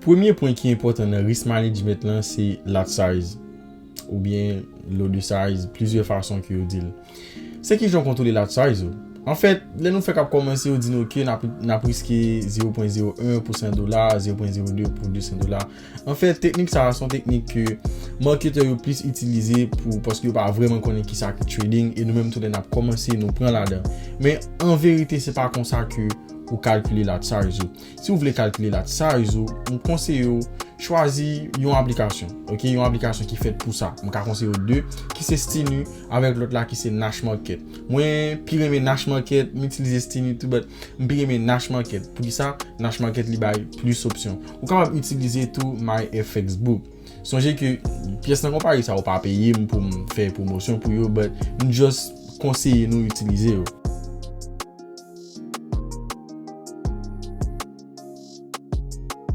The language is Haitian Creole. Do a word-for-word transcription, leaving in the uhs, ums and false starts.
Premye pwen ki enpòtan nan risk management lan se lot size oubyen lot size, plizyè fason ke yo di l. Se kijan w kontwole lot size ou. Anfèt, lè nou fèk ap kòmanse, yo di nou ke n ap, n ap riske zero pwen zero en pou san dola, zero pwen zero de pou de san dola. Anfèt, teknik sa a se yon teknik ke marketer yo plis itilize pou, paske yo pa vrèman konnen kisa ki trading, e nou menm tou lè n ap kòmanse, nou pran ladan. Men an verite, se pa konsa ke ou kalkile lot size ou. Si w vle kalkile lot size ou, m konseye w chwazi yon aplikasyon, ok? Yon aplikasyon ki fèt pou sa. M ka konseye w de, ki se Stinu, avèk lòt la ki se Nash Market. Mwen pi renmen Nash Market, m itilize Stinu tou, but m pi renmen Nash Market. Poukisa? Nash Market li bay plis opsyon. Ou kapab itilize tou MyFXBook. Sonje ke pyès nan konpayi sa yo pa peye m pou m fè pwomosyon pou yo, but m just konseye nou itilize yo.